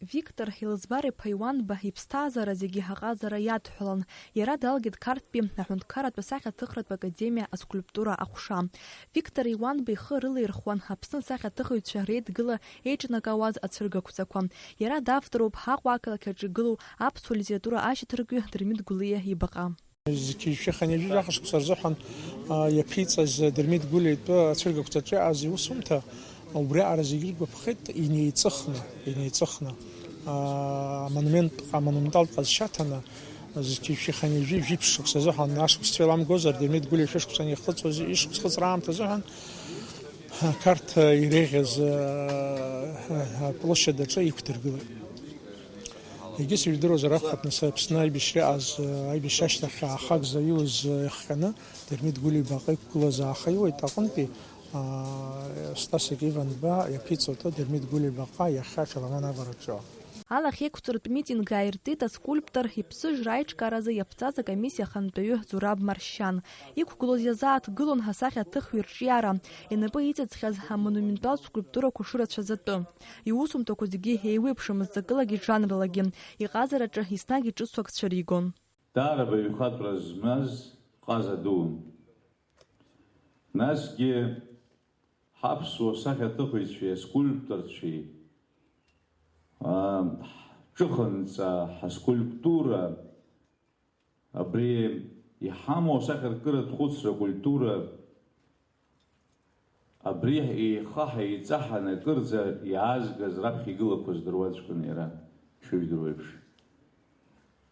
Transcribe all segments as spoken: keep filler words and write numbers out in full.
Виктор Елызбар-иԥа Иуанба иԥсҭазаара зегьы аҟазара иадҳәалан. Иара далгеит Қарҭтәи аҳәынҭқарратә асахьаҭыхратә академиа аскульптура аҟәша. Виктор Иуанба ихы рылаирхуан Аԥсны асахьаҭыхыҩцәа реидгыла еиҿнакаауаз ацәыргақәҵақәа. Иара давторуп Аҟәа ақалақь аҿы игылоу аԥсуа литература ашьаҭаркҩы Дырмит Гәлиа ибаҟа. Зқьи жәшәи хынҩажәи жәаха шықәса рзыҳәан, а, иаԥиҵаз Дырмит Гәлиа итәы ацәыргақәҵаҿы иааз иусумҭа, убри аҟара зегьы иргәаԥхеит, инеиҵыхны, инеиҵыхны, а, амонумент, амонументалтә ҟазшьа аҭаны, зқьи жәшәи хынҩажәи жәиԥшь шықәса азыҳәан, ашықәс цәеиламгозар, Дырмит Гәлиа шәышықәса анихыҵуаз ишықәс хыҵра аамҭа азыҳәан, Қарҭ иреиӷьыз, а, а, аплощадь аҿы иқәдыргылеит. Егьыс ижәдыруазар акәхап, нас Аԥсны аибашьра иааз, аибашьра ашьҭахь аахак заиуз иахҟьаны Дырмит Гәлиа ибаҟа иқәгылаз ааха иуеит аҟынтәи, аа, Стасик Иванба иаԥиҵо атәы Дырмит Гәлиа ибаҟа иахьа Филармон авараҿы. Алахьеиқәҵаратә митинг ааиртит аскульптор иԥсыжра аиҿкааразы иаԥҵаз акомиссиа ахантәаҩы Зураб Маршьан. Иқәгылоз иазааҭгылон асахьаҭыхҩы рҿиара, инапы иҵыҵхьаз амонументалтә скульптурақәа шырацәаз атәы. Иусумҭақәа зегьы еиуеиԥшымызт ҵакылагьы жанрылагьы, иҟазараҿы еснагь иҿыцу акы цәыригон. Даара баҩхатәра змаз ҟаза дуун. Насгьы ҳаԥсуа сахьаҭыхыҩцәеи аскульпторцәеи, аа, ҳҿыханҵа, ҳаскульптура, абри иҳамоу асахьаркыратә хәыцра акультура, абри еихаҳа-еиҵаҳаны акырӡа иаазгаз раԥхьа игылақәа здыруаҵәҟьан иара, ишыжәдыруа еиԥш.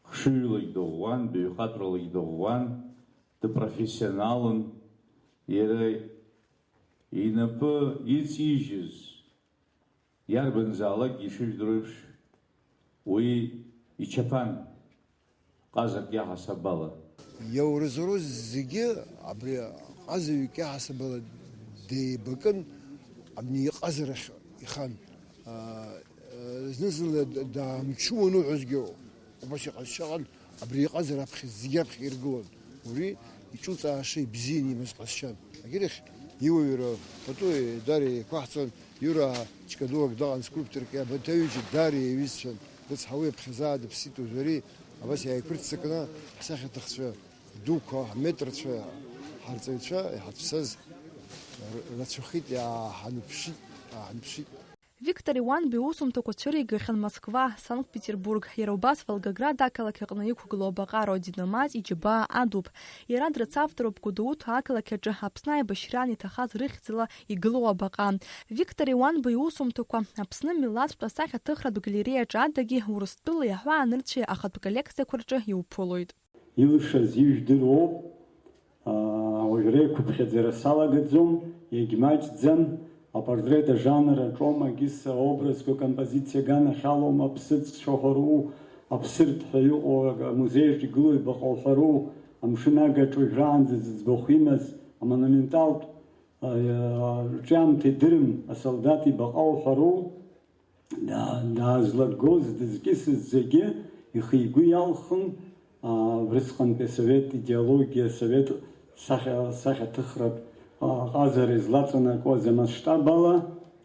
Хшыҩлагь дыӷәӷәан, баҩхатәралагь дыӷәӷәан, дыпрофессионалын, иара инапы иҵижьыз, иарбанзаалакгьы ишыжәдыруа еиԥш, уи ичаԥан, ҟазак иаҳасабала. Иаурызурыз зегьы абри ҟазаҩык иаҳасабала деибакын, абни иҟазарахь ихан. Зны-зынла даамҽуан уҳәозгьы убас иҟазшьа ыҟан. Абри иҟазар аԥхьа, зегь раԥхьа иргылон. Уи иҿуҵааша ибзианы имаз ҟазшьан. Агьырахь иуаҩра пату даара еиқәаҳҵон, Иура Чкадуак даҟан скульпторк, абанҭ аҩыџьа даара иаҩызцәан. Рыцҳа, уи аԥхьа заа дыԥсит, уажә ари абас иааиқәырццакны ҳсахьаҭыхцәа дуқәа, ҳметрцәа, ҳарҵаҩцәа иҳаҭԥсаз р-, рацәахеит, иааҳаныԥшит, ааҳаныԥшит. Виктор Иуанба иусумҭақәа цәыригахьан Москва, Санкт-Петербург, иара убас Волгоград ақалақь аҟны иқәгылоу абаҟа Родина Мать иџьабаа адуп. Иара дрыцавторуп Гәдоуҭа ақалақь аҿы Аԥсны аибашьраан иҭахаз рыхьӡала игылоу абаҟа. Виктор Иуанба иусумҭақәа Аԥсны милаҭтә асахьаҭыхратә галереиаҿы адагьы Урыстәылеи аҳәаанырцәи ахатә коллекциақәа рҿы иуԥылоит. Илшаз ижәдыруоуп, аа, уажә реиқәыԥхьаӡара салагаӡом, иагьмаҷӡам, апортрет ажанр аҿоума, егьыс аобразқәа композициа аганахьалоума, аԥсыӡцәа ҳәа ру, аԥсырҭ ҳәа иҟоу амузеи аҿы игылоу ибаҟа ҳәа ру, амшын агаҿа уажәраанӡа зыӡбахә имаз, амонументалтә, аа, рҿиамҭа идырым асолдаҭ ибаҟа ҳәа ру, Daa-, даазлагоз, дызкьысыз зегьы ихы-игәы иалхын, аа, убрысҟантәи асовет идеологиа, асовет сахьа-, сахьаҭыхратә, аа, ҟазара излаҵанакуаз амасштаб ала,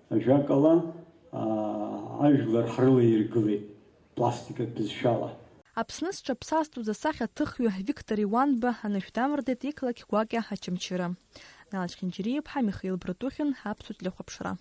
ажәакала, аа, ажәлар ҳрылаиргылеит пластикатә бызшәала. Аԥсны зҽаԥсазтәыз асахьаҭыхҩы Виктор Иуанба анышә дамырдеит иқалақь Гәакьа Очамчыра. Нал Чхинчириаԥҳа, Михаил Братухин, Аԥсуа телехәаԥшра.